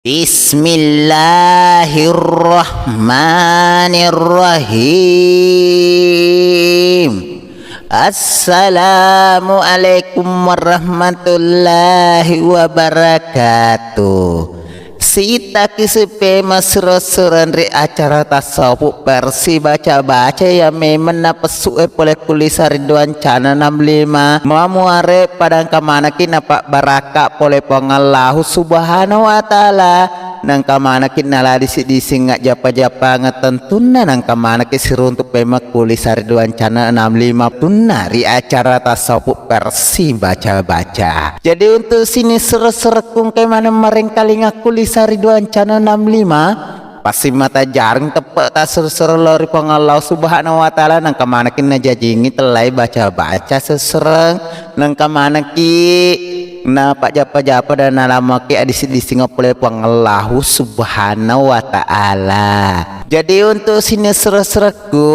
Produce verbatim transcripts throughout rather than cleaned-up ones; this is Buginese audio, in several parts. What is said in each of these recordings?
Bismillahirrahmanirrahim. Assalamualaikum warahmatullahi wabarakatuh. Sitaki sipe masuro-suron ri acara tasawuf versi baca-baca yang memang napessu'e pole kulisa ri duancana enam lima. Mamuare padangka manaki napabbarakka pole Puang Allahu Subhanahu wa Ta'ala. Nangka manaki nala disi-dising ajjapa-japangeng tentunna nangka manaki siruntu pemeng kulisa ri duancana enam lima tunna ri acara tasawuf versi baca-baca. Jadi untuk sini sero-serekku engkai maneng marengkalinga kulisa ri duancana enam lima. Pasti mata jareng teppe tasero-sero lao ri Puang Allah Subhanahu wa Ta'ala, nangka manaki najajingi tellai baca-baca sesereng, nangka manaki na pajjapa-japa dan nalamaki adisi-disinga pole Puang Allahu Subhanahu wa Ta'ala. Jadi untuk sini sero-serekku,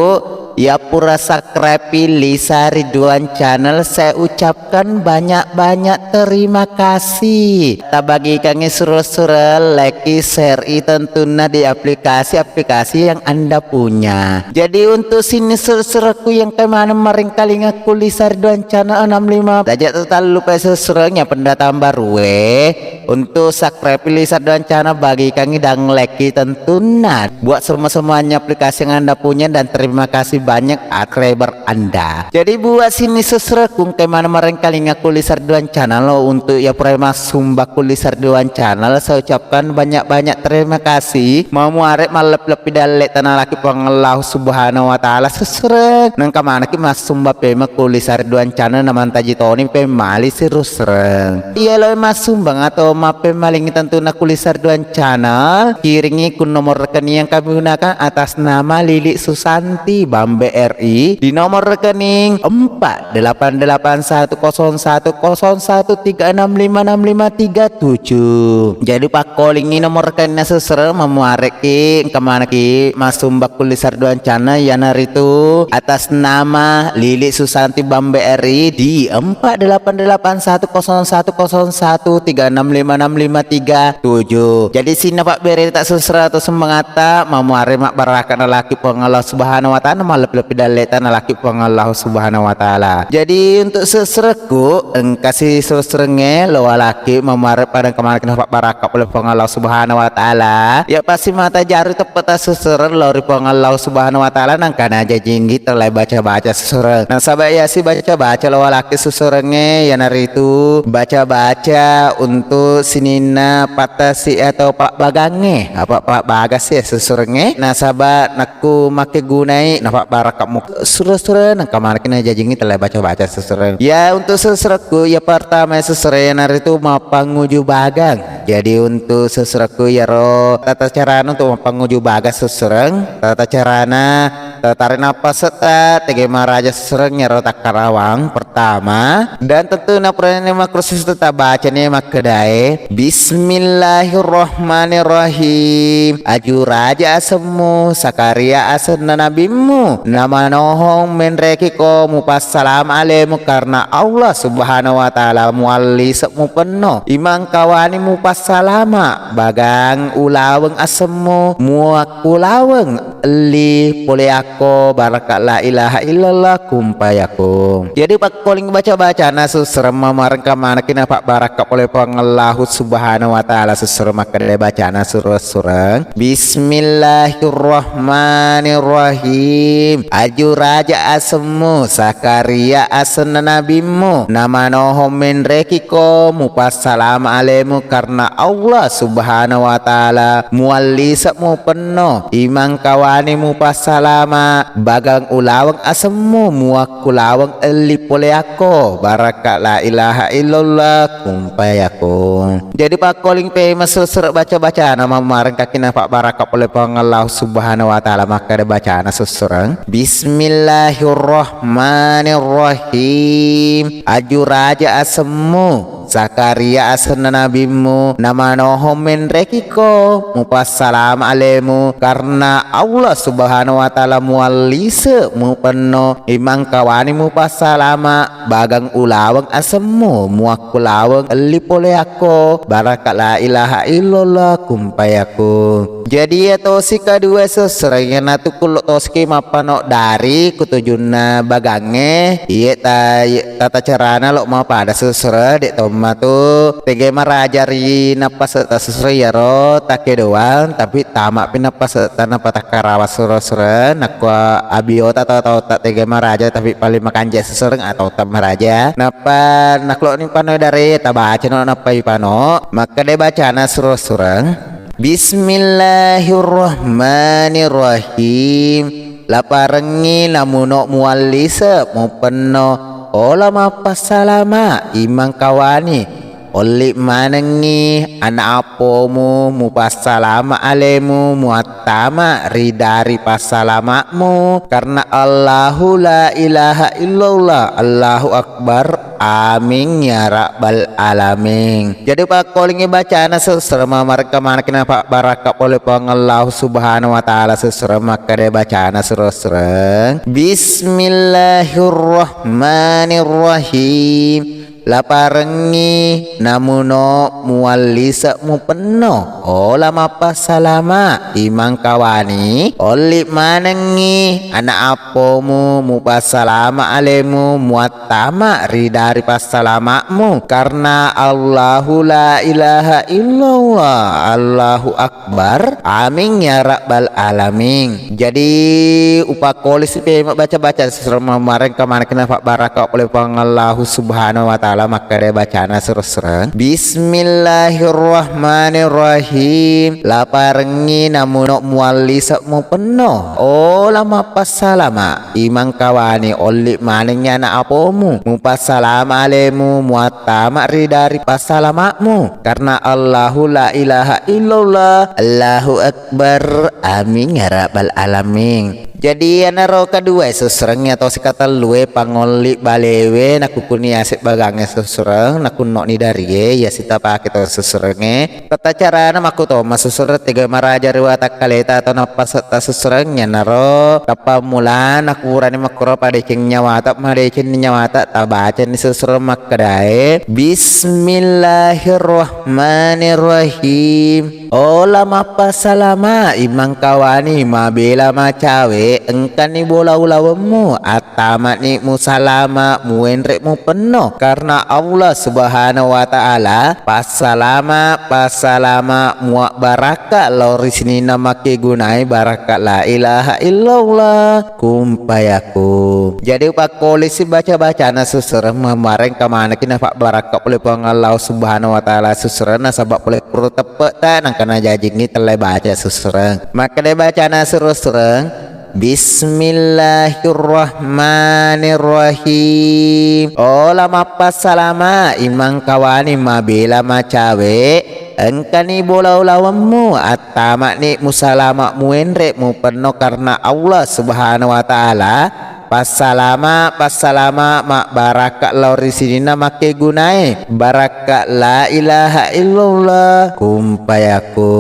ya pura subscribe Lisa Ridwan Channel, saya ucapkan banyak-banyak terima kasih. Tabagikangi suro-suro, like, share i tentunna di aplikasi-aplikasi yang Anda punya. Jadi untuk sini suro-suroku yang kemana maringkalinga kulisa Ridwan Channel enam lima. Taja tatallupa suro-suro yang pendatang baru eh. Untuk subscribe Lisa Ridwan Channel, bagikangi dan like i tentunna. Buat semua-semuanya aplikasi yang Anda punya dan terima kasih banyak subscriber Anda. Jadi buat sini sesrekung kemana marengkalinga kulisa Ridwan Channel untuk ya pura massumba kulisa Ridwan Channel, saya ucapkan banyak-banyak terima kasih. Mau muarek mallep-lepi dalle tanah laki Puang Allah Subhanahu wa Ta'ala sesreng. Nangka manaki massumba pema kulisa Ridwan Channel namantaji toni pemali sirusreng. Iya lo massumbang atau mappemmalingi tentunna kulisa Ridwan Channel, kiringi ku nomor rekening yang kami gunakan atas nama Lili Susanti Bambe R I di nomor rekening empat delapan delapan satu kosong satu kosong satu tiga enam lima enam lima tiga tujuh. Jadi pakkolingi nomor rekeningna sesreng mamuareki engka manaki massumba kulisa Ridwan Channel, iyanaritu atas nama Lili Susanti Bambe R I di empat delapan delapan satu kosong satu kosong satu tiga enam lima enam lima tiga tujuh. Jadi sininna pabbere ta sesreng atau sumbangatta mamuare mabbarakka nalaki Puang Allah Subhanahu wa Ta'ala, mallebbi-lebbi dalleta nalaki Puang Allah Subhanahu wa Ta'ala. Jadi untuk sesrekku engkasi sesrengnge lo walaki mamuare pada kemana kena pabbarakka oleh Puang Allah Subhanahu wa Ta'ala. Ya pasti mata jaru teppeta sesreng lo ri Puang Allah Subhanahu wa Ta'ala nangkana jajinggi tellai baca-baca sesreng. Nasaba yasi baca-baca lo walaki sesrengnge iyanaritu baca-baca untuk sininna pattasi atau pabbagangnge. Apa pabbaga sih sesrengnge? Nasaba nakku makkegunai napabbarakka mu sura-sura nangka manaki najajingi tellai baca-baca sesreng. Ya untuk sesrekku ya pertama sesreng iyanaritu mappanguju bagang. Jadi untuk sesrekku yaro tata carana untuk mappanguju bagang sesreng. Tata carana Tarik napas setta, tege maraja sereng yaro takkarawang pertama. Dan tentu napurani makrosis tetap baca nih makkedae. Bismillahirrahmanirrahim. Aju raja asemmu, Sakaria asenna nabimmu. Namanohong menreki ko mupassalam alemu karena Allah Subhanahu wa Ta'ala mualli mupenno. Imang kawani mupassalama, bagang ulaweng asemmu, muakkulaweng elli pole akko barakka la ilaha illallah kumpayakung. Jadi pakkoling baca-bacana sesreng mamarengka manaki napabbarakka pole Puang Allahu Subhanahu wa Ta'ala sesreng makkeda bacana sureng-sureng. Bismillahirrahmanirrahim. Aju raja asemmu, Sakaria asenna nabimmu, namanohong menreki ko mupassalama alemu karena Allah Subhanahu wa Ta'ala mualli mupenno, imang kawani mupassalama, bagang ulaweng asemmu, muakkulaweng elli pole akko, barakka la ilaha illallah, kumpayakung. Jadi pakkoling pe masesere baca-bacana mamareng kaki napabbarakka pole Puang Allah Subhanahu wa Ta'ala makkeda bacana sessereng. Bismillahirrahmanirrahim. Aju raja asemmu. Zakaria asenna nabimmu, namanoho menrekiko, mupassalama alemu, karena Allah Subhanahu wa Ta'ala muallise mupenno, imangkawani mupassalama, bagang ulaweng asemmu, muakkulaweng elli pole akko, baraka la ilaha illallah kumpayakku. Jadi iya tosi kadua sesereng, iyanatu kullo tosiki mappano dari kutujunna bagangnge, iye ta-, tata carana lo mapada sesereng, de tomma tu tege maraja ri nappa seta sesereng iyaro takkedoang, tapi tama pi nappa seta nappa takkarawa sesereng, nakko abiota tau-tau ta tege maraja, tapi paling makanja sesereng atau ta maraja. Nappa naklo ni pano dare tabaca no nappa ipano, makkeda bacana sesereng. Bismillahirrahmanirrahim. Laparengngi namuno muallise mupenno, ola mappassalama imangkawani. Olli manengngi ana appomu mupassalama alemu muattama ri dari passalama'mu, karena Allahu la ilaha illallah, Allahu Akbar. Amin ya rabbal alamin. Jadi pakkolingi bacana sesereng, mamarengka manekki napabbarakka pole Puang Allahu Subhanahu wa Ta'ala sesereng, makkeda bacana sesereng. Bismillahirrahmanirrahim. Laparengngi namuno muallise mupenno, ola mappassalama imangkawani, olli manengngi ana appomu mupassalama alemu muattama ri dari passalama'mu, karena Allahu la ilaha illallah, Allahu Akbar. Amin ya rabbal alamin. Jadi upakkolisi pema baca-baca sesereng, mamarengka manekki napabbarakka pole Puang Allahu Subhanahu wa Ta'ala, makkeda bacana sesereng. Bismillahirrahmanirrahim. Laparengngi namuno muallise mupenno, ola mappassalama imangkawani, olli manengngi ana appomu mupassalama alemu muattama ri dari passalama'mu, karena Allahu la ilaha illallah, Allahu Akbar. Amin ya rabbal alamin. Jadi iyanaro kadua sesereng, iya tosi katellue pangolli balewe, nakukkuni ase bagangnge sesereng, nakunnoni darie, iya sitapake to seserengnge. Tata carana makkutomma sesereng, tega maraja ri watakkaleta atau nappa setta sesereng, iyanaro tappammula nakurani makkuro padeceng nyawata, madeceng nyawata, tabacani sesereng makkedae, Bismillahirrahmanirrahim. Ola mappassalama imangkawani, mabela macawe, engkani bola ulawemmu, attamani musalama, muenre mupenno, karena Allah Subhanahu wa Ta'ala passalama, passalama, muabbarakka lao ri sininna makkegunai barakka la ilaha illallah. Kumpayaku. Jadi upakkolisi baca-bacana sesereng, mamarengka manekki napabbarakka pole Puang Allah Subhanahu wa Ta'ala sesereng, nasaba pole kuro teppe'ta nangka najajingngi telle baca sesereng. Makkeda bacana sesereng, Bismillahirrahmanirrahim. Ola mappassalama imangkawani, mabela macawe, engkani bola ulawemmu, attamani musalama, muenre mupenno karena Allah Subhanahu wa Ta'ala. Passalama, passalama, mabbarakka lao ri sininna makkegunae. Barakka la ilaha illallah. Kumpayaku.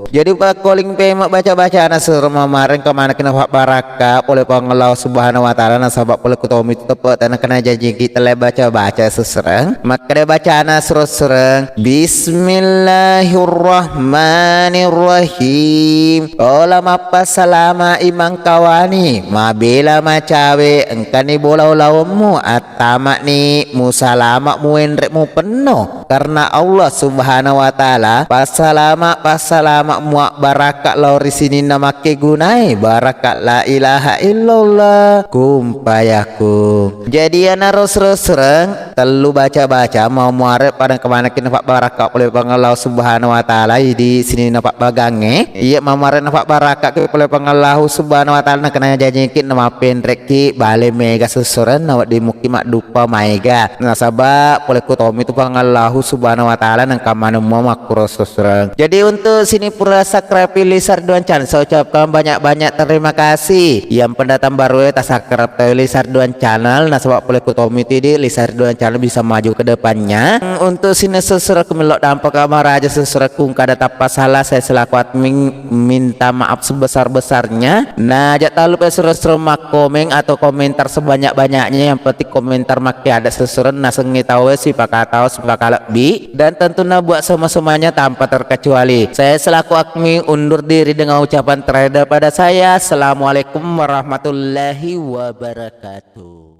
Jadi upakkoling pema baca-bacana sesereng, mamarengka manekki napabbarakka pole Puang Allah Subhanahu wa Ta'ala, nasaba pole kutomi tu teppe'ta nangka najajiki telle baca-baca sesereng. Makkeda bacana sesereng, Bismillahirrahmanirrahim. Ola mappassalama imangkawani, mabela macawe, engkani bola ulawemmu, attamani musalama, muenre mupenno karena Allah Subhanahu wa Ta'ala. Passalama, passalama, muabbarakka lao ri sininna makkegunae, barakka la ilaha illallah. Kumpayaku. Jadi iyanaro sesereng, tellu baca-baca, mau muare pada kemanakki napabbarakka pole Puang Allah Subhanahu wa Ta'ala di sininna pabbagangnge. Iya, mau muare napabbarakka pole Puang Allah Subhanahu wa Ta'ala, nangka najajiki namappenrekki bale mega sessureng, nawedding mukki madduppa maega. Nasaba pole ku tommi tu Puang Allahu Subhanahu wa Ta'ala, nengka maneng mua makkuro sessureng. Jadi untuk sini pura subscribe Lisa Ridwan Channel, saya ucapkan banyak-banyak terima kasih. Yang pendatang baru ya, tak subscribe to Lisa Ridwan Channel, nasaba pole ku tommi tu di Lisa Ridwan Channel bisa maju ke depannya. Untuk sini sessureng ku melo dampa kamaraja sessureng ku kada tappa salah, saya selaku admin minta maaf sebesar-besarnya. Nah, aja talupa suro-suro makkomeng atau komentar sebanyak-banyaknya. Yang penting komentar makke ada sessureng, nasengngi tau sipaka tau sipaka lebbi. Dan tentunya buat semua-semuanya tanpa terkecuali. Saya selaku admin undur diri dengan ucapan terakhir daripada saya. Assalamualaikum warahmatullahi wabarakatuh.